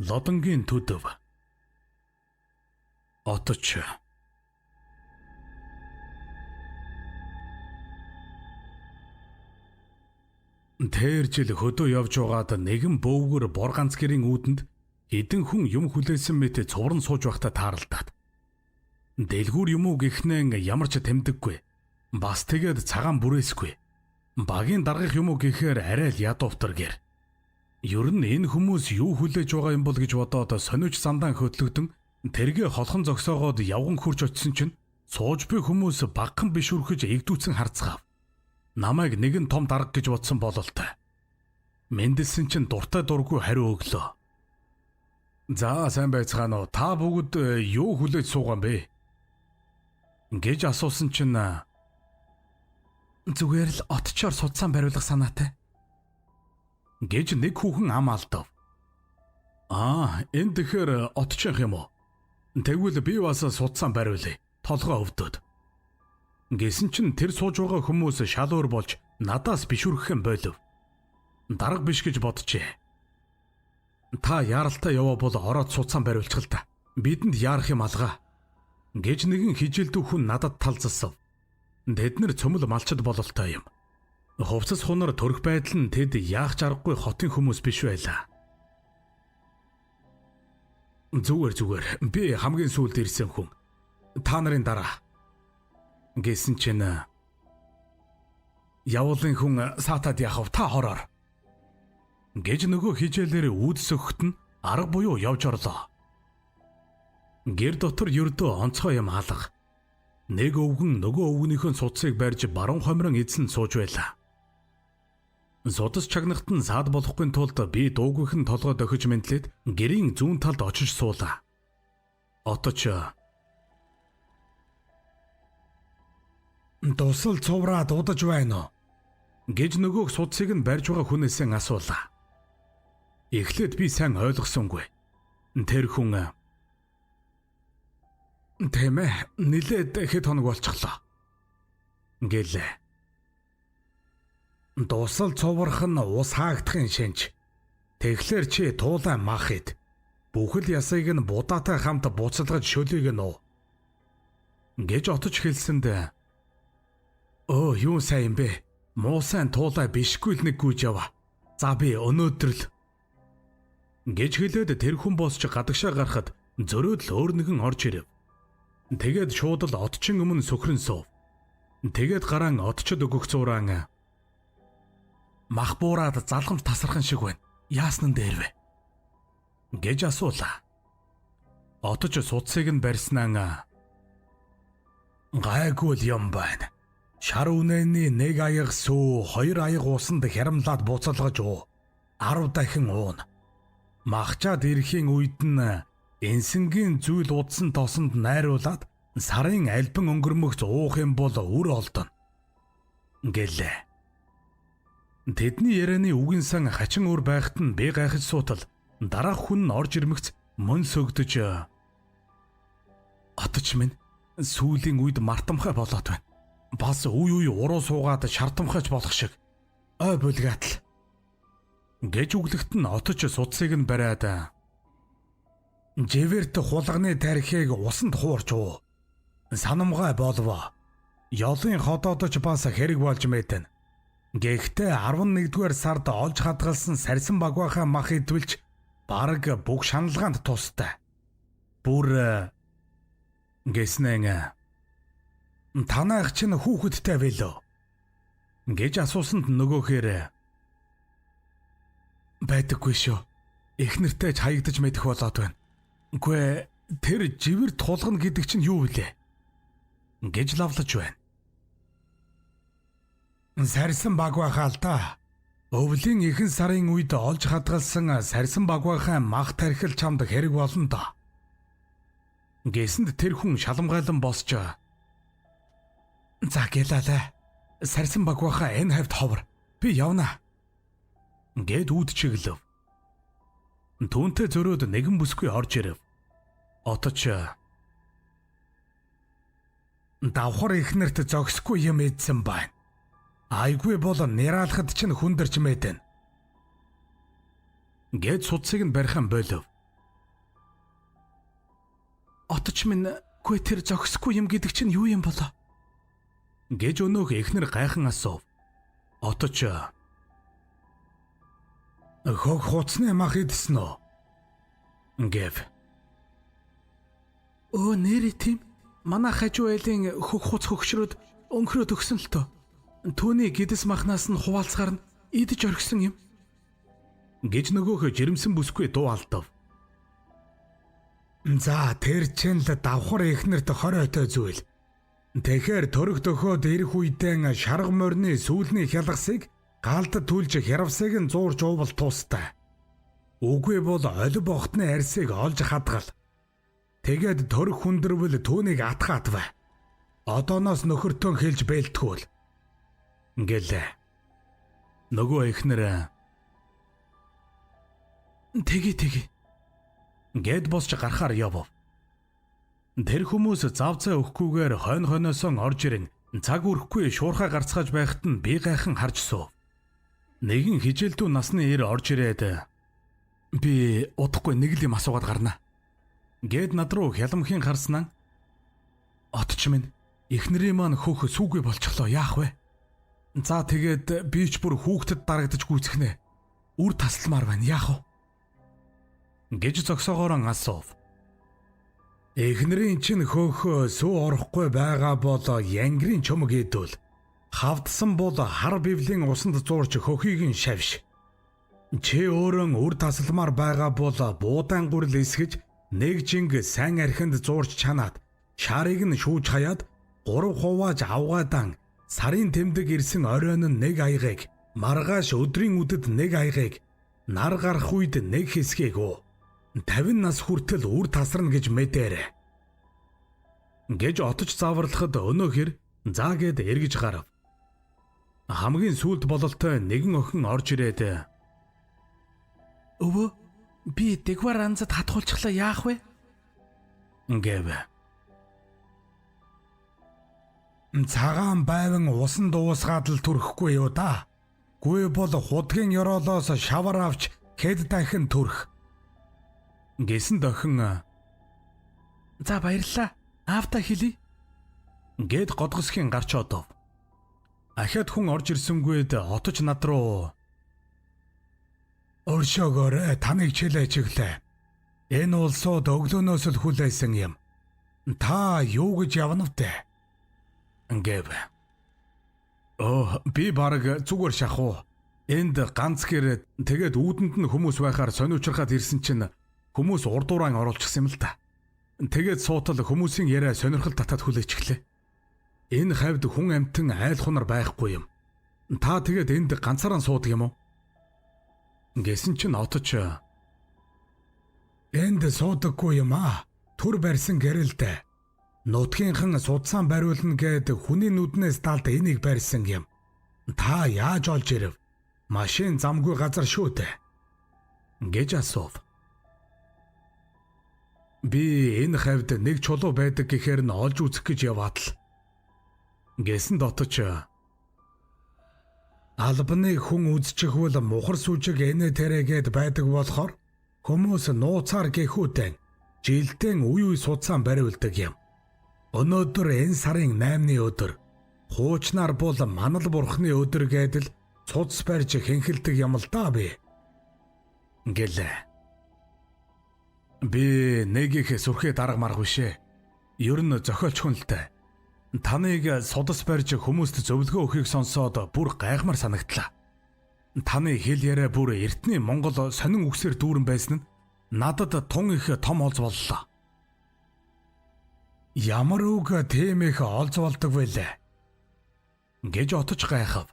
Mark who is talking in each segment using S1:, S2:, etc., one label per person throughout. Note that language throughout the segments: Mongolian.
S1: Лодонгийн төдөв. Оточ. Тэр жил хөдөө явж байгаад нэгэн бөөвгөр бор ганц гэрийн үүдэнд хэдэн хүн юм хүлээсэн мэт цувран сууж байхдаа тааралдаад. Дэлгүүр юм уу гэхнэн ямар ч тэмдэггүй. Бас тэгээд цагаан бүрээсгүй. Багийн даргах юм уу гэхээр арай л ядуувтар гэр. Ер нь энэ хүмүүс юу хүлээж байгаа юм бол гэж бодоод сониуч зандаан хөтлөгдөн тэргээ холхон зогсоогоод явган хурж очисон чинь сууж буй хүмүүс багхан биш үрхэж эгдүүцэн харцгаав. Намайг нэгэн том дарга гэж бодсон бололтой. Мэндэлсэн чинь дуртай дургүй хариу өглөө. За сайн байцгаана уу? Та бүгд юу хүлээж суугаан бэ? Гэж асуусан чинь зүгээр л отчоор судсан бариулах санаатай гэж нэг хүүхэн ам алдав. Аа, энэ тэгэхээр отчих юм уу? Тэгвэл би бас судсан бариулъя. Толгой өвдөд. Гэсэн чинь тэр сууж байгаа хүмүүс шал өөр болж надаас бишүрхэх юм болов. Дарга биш гэж боджээ. Та яаралтай яваа бол ороод судсан бариулчих л та. Бидэнд яарах юм алгаа. Гэж нэгэн хижилдүү хүн надад талзалсав. Тэд нэр цөмөл малчд бололтой юм. Хувцас хунар төрөх байдал нь тэд яах ч аргагүй хотын хүмүүс биш байлаа. Зүгээр би хамгийн сүүлд ирсэн хүн. Та нарын дараа. Гэсэн чинь явуулын хүн саатаад яхав та хороор. Гэж нөгөө хижээлээр үүд сөхт нь арга буюу явж орлоо. Гэр дотор ердөө онцгой юм алга. Нэг өвгөн нөгөө өвгөнийхөө судсыг барьж баруун хомрон эзэн сууж байлаа. Судас чагнахт нь саад болохгүй тулд би дуугүйх нь толгой дохиж мэндлээд гэрийн зүүн талд очиж суулаа. Оточ дусал цувраа дуудаж байна уу гэж нөгөөх судсыг нь барьж байгаа хүнээсээ асуулаа. Эхлээд би сайн ойлгосонгүй. Тэр хүн тийм ээ, нилээд хэд хоног болчихлоо гэлээ. Дусал цуврах нь ус хаагдахын шинж. Тэгэхээр чи туулай мах ид. Бүхэл ясыг нь будаатай хамт буцалгаж шөлийг нь уу гэж отож хэлсэнд өө юу сайн юм бэ? Муу сайн туулай бишгүй л нэг гүйж яваа. За би өнөөдөр л гэж хэлээд тэр хүн босч гадагшаа гарахад зөрөөд л өөр нэгэн орж ирэв. Тэгээд шууд л отчин өмнө сөхрөн суув. Тэгээд гараан отчод өгөх зураан мах буураад залгамж тасархан шиг байна. Яасан нь дээр вэ? Гэж асуулаа. Отож судсыг нь барьснаа гайгүй л юм байна. Шар үнэний нэг аяг сүү, хоёр аяг усанд хярамлаад буцалгаж уу. 10 дахин ууна. Махчаад ирэхийн үед нь энсэнгийн зүйл удсан тосонд найруулад сарын альбан өнгөрмөгц уух юм бол үр олдоно гэлээ. Тэдний ярианы үгэн сан хачин өөр байхад нь би гайхаж суутал дараах хүн нь орж ирмэгц мөн сөгдөж отч минь сүүлийн үед мартамхай болоод байна. Бас үе үе уруу суугаад шартамхайч болох шиг. Ой булгаатал гэж үглэгт нь отож судсыг нь бариад живерт хулганы тархийг усанд хуурч уу. Санамгай болвоо. Ёлын ходоодож бас хэрэг болж мэдэн. Гэхдээ 11-р сард олж хадгалсан сарьсан багваахаа мах идвэлч бараг бүх шаналгаанд тустай. Бүр гэснэн танаах чинь хүүхэдтэй билүү гэж асуусанд нөгөөхөр байдаггүй шүү. Эхнэртэй ч хаягдаж мэдэх болоод байна. Үгүй тэр живэр тулгана гэдэг чинь юу вүлээ гэж лавлаж байна. Сарьсан багваахаа л да. Өвлийн ихэнх сарын үед олж хадгалсан сарьсан багваахаа мах тархил чамд хэрэг болно доо. Гэсэнд тэр хүн шаламгайлан босч за гэлээлээ. Сарьсан багваахаа энэ хавьд ховор. Би явна гэд үүд чиглэв. Түүнтэй зөрөөд нэгэн бүсгүй орж ирэв. Оточ давхар эхнэрт зогсохгүй юм эдсэн байна. Айгүй бол нираалахад чинь хүндэрч мэдэн. Гэт судсыг нь барих юм болов. Отч минь гүй тэр зогсохгүй юм гэдэг чинь юу юм болоо? Гэж өнөөх эхнэр гайхан асуув. Отч
S2: хөх хуцсны мах идсэн үү?
S1: Гэв. Өө нэрээ тийм. Манай хажуу айлын хөх хуц хөгшрөөд өнхрөөд өгсөн л тоо. Түүний гэдэс махнаас нь хуваалцахаар нь идэж орхисон юм. Гэж нөгөөх жирэмсэн бүсгүй дуу алдав.
S2: За тэр чинь л давхар эхнэрт 20 өтөө зүйл. Тэгэхээр төрөх дөхөөд ирэх үедээ шарга морины сүүлний хялгасыг галд түлж хярвсыг нь зуурч уувал тустай. Үгүй бол олив бохтны арьсыг олж хадгал. Тэгээд төрөх хүндэрвэл түүнийг атгаа атвай. Одооноос нөхөртөө хэлж бэлтгүүл.
S1: Гэлээ. Нөгөө эхнэр тэгье тэгье гэд босч гарахаар явв. Тэр хүмүүс зав цай өгөхгүйгээр хойно хойноосоо орж ирэн цаг үрэхгүй шуурхай гарцгааж байхад нь би гайхан харж суув. Нэгэн хижээлдүү насны эр орж ирээд би удахгүй нэг л юм асуугаад гарна. Гэд над руу хяламхийн харснаа отч минь эхнэрийн маань хөөх сүгүй болчихлоо яах вэ? За тэгээд би ч бүр хүүхдэд дарагдаж гүйцэхнэ. Үр тасалмаар байна яах вэ? Гэж зогсоогоорон асуув.
S2: Эхнэрийн чинь хөөх сүү орохгүй байгаа бол янгирын чөмөг идвэл хавдсан бол хар бивлийн усанд зуурч хөхийг нь шавш. Чи өөрөө үр тасалмаар байгаа бол буудаан гурил эсгэж нэг жинг сайн архинд зуурч чанаад шарыг нь шүүж хаяад 3 хувааж авгаадан сарын тэмдэг ирсэн оройн нь нэг аягыг маргааш өдрийн үдэд нэг аягыг нар гарах үед нэг хэсгийг өө 50 нас хүртэл үр тасарна гэж мэдээрэй.
S1: Гэж отож зааварлахад өнөөхөр заа гэд эргэж гарав. Хамгийн сүүлд бололтой нэгэн охин орж ирээд өвөө би дэгвар анзад хатгуулчихлаа яах вэ? Гэв.
S2: Цагаан байван усан дуусгаад л төрөхгүй юу да. Гүй бол худгийн ёроолоос шавар авч хэд дахин төрөх.
S1: Гэсэн дохин за баярлалаа. Аавта хэлье. Гэд годгосхийн гарч одов. Ахиад хүн орж ирсэнгүйд отож над руу
S2: өршөөгөөрэй таныг чилээ чиглээ. Энэ улсууд өглөөнөөс л хүлээсэн юм. Та юу гэж явна вэ?
S1: Гэв. Оо би бараг зүгээр шахуу. Энд ганц гэр тэгээд үүдэнд нь хүмүүс байхаар сониучрахад ирсэн чинь хүмүүс урдууран оруулчихсан юм л та. Тэгээд суутал хүмүүсийн яриа сонирхол татаад хүлээчихлээ. Энэ хавьд хүн амьтан айл хунар байхгүй юм. Та тэгээд энд ганцаараа суудаг юм уу? Гэсэн чинь отож
S2: энд суудаггүй юм аа. Түр барьсан гэрэлтэй. Нутгийнхан судсан бариулна гэд хүний нүднээс далд энийг барьсан юм. Та яаж олж ирэв? Машин замгүй газар шүү дээ.
S1: Гэж асуув. Би энэ хавьд нэг чулуу байдаг гэхээр нь олж үзэх гэж яваад л. Гэсэн дотож
S2: албаны хүн үзчихвэл мухар сүжиг энэ тэрэгээд байдаг болохоор хүмүүс нууцаар гэхүүтэн жилдэн үе үе судсан бариулдаг юм. Өнөөдөр энэ сарын 8-ны өдөр хуучнаар бол манал бурхны өдөр гэдэл цуц барьж хэнхэлдэг юм л да би.
S1: Гэлээ. Би нэг их сүрхээ дарга марга бишээ. Ер нь зохиолч хүн л дээ. Таныг судас барьж хүмүүст зөвлөгөө өгөхийг сонсоод бүр гайхмар санагдлаа. Таны хэл яриа бүр эртний Монгол сонин үгсээр дүүрэн байсан нь надад тун их том олз боллоо.
S2: Ямар үг тийм их олз болдог вэлээ?
S1: Гэж отож гайхав.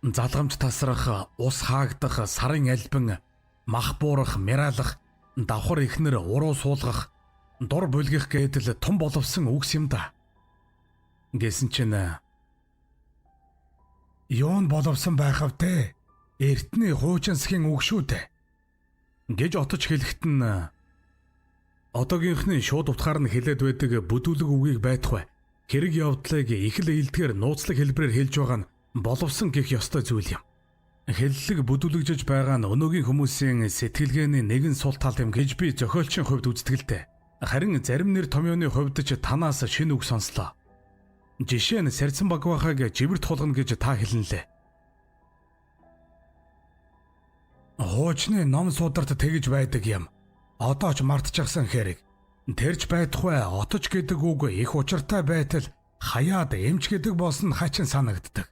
S1: Залгамж тасрах, ус хаагдах, сарын альбан, мах буурах, мираалах, давхар ихнэр уруу суулгах, дур бүлгэх гэдэл том боловсон үгс юм да. Гэсэн чинь
S2: юун боловсон байх вэ? Эртний хуучинсхийн үг шүү дээ.
S1: Гэж отож хэлэхэд нь одоогийнхны шууд утгаар нь хэлээд байдаг бүдүүлэг үгийг байтугай хэрэг явдлыг их л ээлдгээр нууцлаг хэлбэрээр хэлж байгаа нь боловсон гих ёстой зүйл юм. Хэллэг бүдүүлэгжиж байгаа нь өнөөгийн хүмүүсийн сэтгэлгээний нэгэн сул тал юм гэж би зохиолчийн хувьд үздэг л дээ. Харин зарим нэр томьёоны хувьд ч танаас шинэ үг сонслоо. Жишээ нь Сарьсан Багваахайг жибэрт хулгана гэж та хэлнэлээ.
S2: Хуучны ном сударт тэгж байдаг юм. Одоо ч мартчихсан хэрэг. Тэрч байтугай отож гэдэг үг их учиртай байтал хаяад эмч гэдэг болсон хачин санагддаг.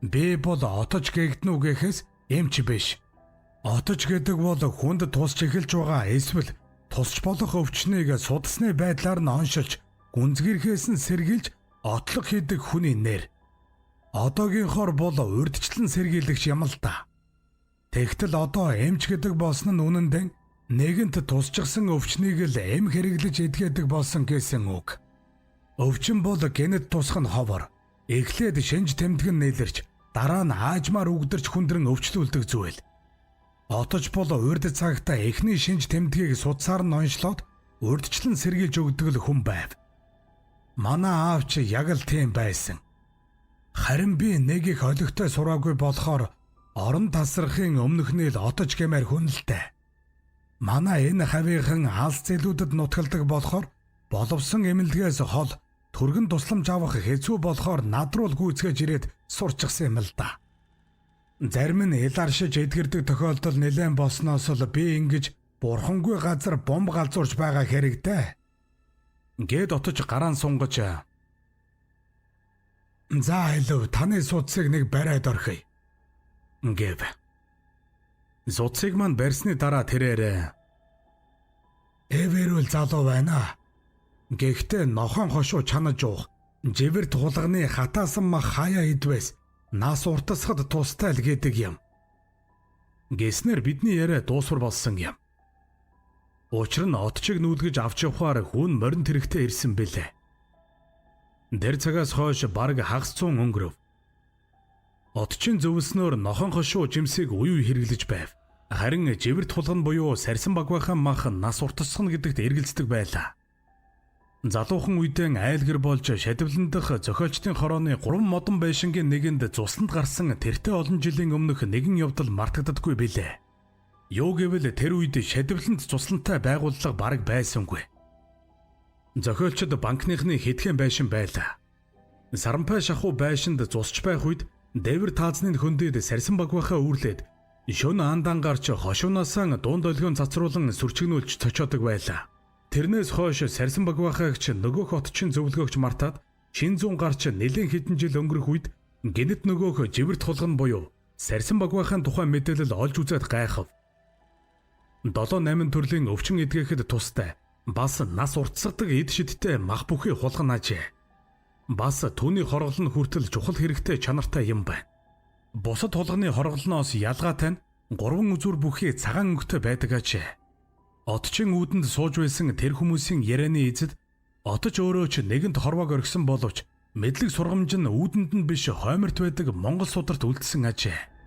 S2: Би бол отож гэгдэнэ үү гэхээс эмч биш. Отож гэдэг бол хүнд тусч эхэлж байгаа эсвэл тусч болох өвчнийг судасны байдлаар нь оншилж гүнзгийрхээс нь сэргийлж отлог хийдэг хүний нэр. Одоогийнхоор бол урьдчилан сэргийлэгч юм л да. Тэгтэл одоо эмч гэдэг болсон нь үнэндээ нэгэнт тусчихсан өвчнийг л эм хэрэглэж эдгээдэг болсон гэсэн үг. Өвчин бол гэнэт тусах нь ховор. Эхлээд шинж тэмдэг нь нэлэрч, дараа нь аажмаар үгдэрч хүндрэн өвчлүүлдэг зүйл. Отож бол урд цагта эхний шинж тэмдгийг судсаар нь онцлоод урьдчилан сэргийлж өгдөг л хүн байв. Манай аав чи яг л тийм байсан. Харин би нэг их олигтой сураагүй болохоор орон тасрахын өмнөхний л отож гэмээр хүн л дээ. Манай энэ хавийнхан алс зэлүүдэд нутгалдаг болохоор боловсон эмнэлгээс хол түргэн тусламж авах хэцүү болохоор над руу л гүйцгээж ирээд сурчихсан юм л да. Зарим нь эларшиж эдгэрдэг тохиолдол нэлээд болсноос л би ингэж бурхангүй газар бомб галзуурч байгаа хэрэгтэй.
S1: Гээд отож гараан сунгаж
S2: "За хэлв, таны судсыг нэг бариад орхиё"
S1: гэв. Судсыг маань барьсны дараа тэрээр
S2: "Эвэрүүл залуу байна. Гэхдээ нохойн хошуу чанаж уух, живэрт хулганы хатаасан мах хаяа идвэс нас уртасхад тустай л гэдэг юм"
S1: гэснээр бидний яриа дуусвар болсон юм. Учир нь отчиг нүүлгэж авч явхаар хүн морин тэрэгтэй ирсэн билээ. Тэр цагаас хойш бараг хагас цуун өнгөрөв. Отчин зөвлснөөр нохон хошуу жимсийг уюу хэрэглэж байв. Харин живэрт хулган буюу Сарьсан Багваахан мах нас уртасхна гэдэгт эргэлздэг байлаа. Залуухан үедээ айлгэр болж шадивлан дах зохиолчдын хорооны 3 модон байшингийн нэгэнд зусланд гарсан тэртээ олон жилийн өмнөх нэгэн явдал мартагддаггүй билээ. Юу гэвэл тэр үед шадивланд цуслантай байгууллага бараг байсангүй. Зохиолчд банкныхны хэдхэн байшин байлаа. Сарампай шахуу байшинд зусч байх үед дээвэр таазны хөндөд Сарьсан Багваахаа үүрлээд шөнө андан гарч хошуунаасаа дунд долгион цацруулан сүрчигнүүлж цочоодог байлаа. Тэрнээс хойш Сарьсан Багваахаагч нөгөөх отчин зөвлөгөөгч мартаад шин зүүн гарч нэлээн хэдэн жил өнгөрөх үед гэнэт нөгөөх живэрт хулган буюу Сарьсан Багваахын тухай мэдээлэл олж үзээд гайхав. 7 8 төрлийн өвчин эдгэхэд тустай бас нас уртсгадаг эд шидтэй мах бүхий хулган ажээ. Бас түүний хоргол нь хүртэл чухал хэрэгтэй чанартай юм байна. Бусад хулганы хорголноос ялгаатай нь 3 үзүүр бүхий цагаан өнгөтэй байдаг ажээ. Отчин үүдэнд сууж байсан тэр хүмүүсийн ярианы эзэд отож өөрөө ч нэгэнт хорвоог орхисон боловч мэдлэг сургамж нь үүдэнд нь биш хойморт байдаг Монгол сударт үлдсэн ажээ.